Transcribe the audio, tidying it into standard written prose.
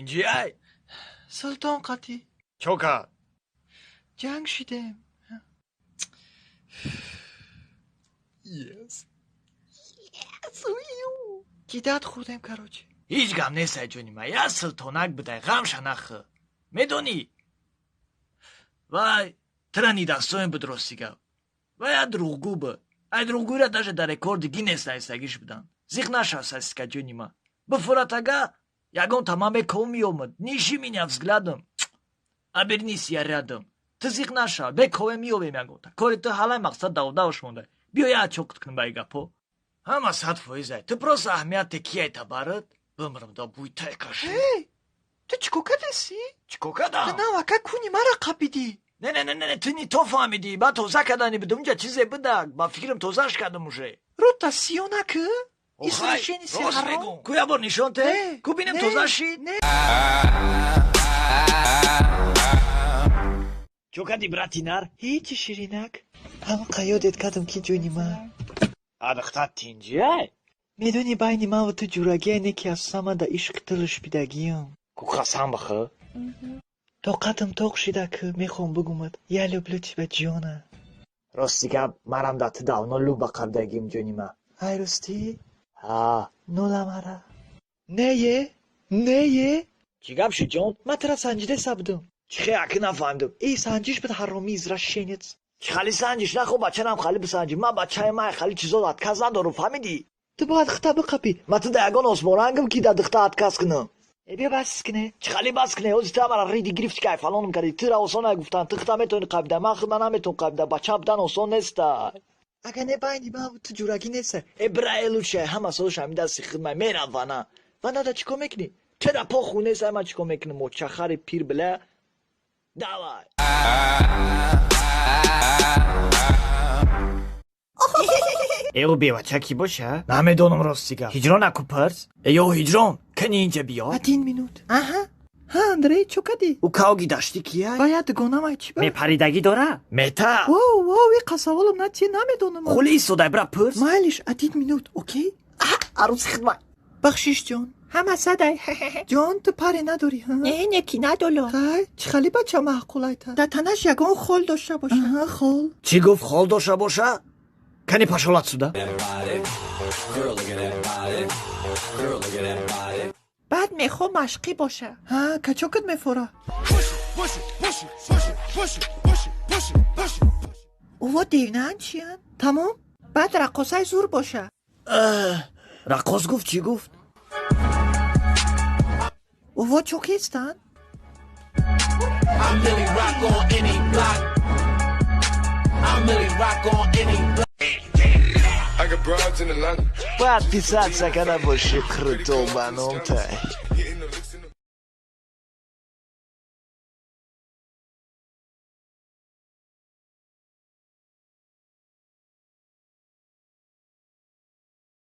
Тинҷиай? Султон қатӣ. Чо кард? Ҷанг шидем. Yes. Кидат хӯрдем, короче. Ҳеҷ гап нестай, ҷони ман, як султонак будай, ғамша нахӯр. Медонӣ, вай тира нидастоем буд, рости гап. Вай як дурӯғгӯ буд. Ай дурӯғгӯира даже дар рекорди Гиннес нависагиш буданд. Зиқ нашав, сосиска, ҷони ман. Бифурат ага, ягон тама меков меомад. Ниши меня взглядом. Обернись, я рядом. Ту зиқ нашав, бекове меёвем ягонта. Кори ту ҳалай мақсад давдавш монда. Биё, як чоқит кунем ба и гапо. Ҳама 100%-ай. Ту просто аҳамият кияй табарат? Бимрам да буйтай каши. Эй, ту чӣ кор кардеси? Чӣ кор кардам? Ту навака куни мара қапидӣ. Не, не, не, не, ту не то фаҳмидӣ. Ба тоза кардани будам, унҷа чизе буда. Ба фикрам, тозаш кардам уже. Рӯта сиё накӣ? Извращенец. Рост мегӯм. Ку, як бор нишон те? Не, Ку, бинем. Не, Тоза шид? Не. Чо кардӣ, брати нар? Ҳечи, ширинак. Ҳамқа ёдет кардам, ки ҷони ман. Адахта тинҷиай? Медонӣ, байни ман ва ту ҷурагие не, ки асосан ман дар ишқи ту лишпидагиам. Ку, қасам бихӯр. Тоқатам тоқ шида, ки мехоҳам бигӯмад: я люблю тебя, ҷона. Рости гап, марам дар ту давно люба қабдагим, ҷони ман. Ай, ростӣ? Ҳа. Нула мара. Не-е, не-е. Чӣ гап шид, ҷон? Ман тура санҷидеса будам. Чӣ хе, аки нафаҳмидам. И санҷиш буд, ҳаромӣ, извращенец. Чӣ хали санҷиш? Нахо, бачарам хали бисанҷи. Ман бачаи ман хали чизо отказ надорам, фаҳмидӣ? Ту бояд хита биқапӣ. Ман ту да ягон осмонрангам, ки да духта отказ кунам? Э, биё, бас кне. Чӣ хали бас кне? Ҳози ту ҳамара риди гирифти, кайфалоном кардӣ. Тура осон гуфтан, ту хита метавонӣ қапида, ман худма наметавон қапида. Бача будан осон неста. Агар не, байни ман ту ҷурагӣ неста. Э, бира, э, лучше ҳама солш ҳами дасти хидмай мерам вана. Ванада чӣ кор мекунӣ? Тера похуй неста, ман чӣ кор мекунам, мочахари пир, бля. Давай. Э, ӯ бевача кӣ боша? Намедонам, рости гап. Ҳиҷрон, аку пирс. Э, ё ҳиҷрон, кани инҷа биё. Один минут. Аҳа. Ҳа, Андрей, чо кардӣ? Ӯ кавги даштӣ кия? Ва як дугонамай, чӣ ба? Мепаридагӣ дора? Мета. Воу, воу, и қасаволам натие, намедонам. Хули истодай, бира, пирс. Майлиш, один минут, окей? Арӯси хидмат. Бахшиш, ҷон. Ҳама садай. Ҷон, ту паре надорӣ, ҳа? Не, не, ки надоло. Хай, чӣ хали бача маъқулайта? Дар танаш ягон хол дошта боша. Аҳа, хол. Чӣ гуфт, хол дошта боша? Кани пошёл отсюда. Баъд мехоҳ машқӣ боша. Ҳа, качокат мефора. Уво девнаан чиян? Тамом? Баъд раққосаи зур боша. Раққос гуфт, чӣ гуфт? Уво чо кистанд? I really rock on any block. I really rock on any block. I got broads in Atlanta. Подписаться када боши круто ба номтай. Hitting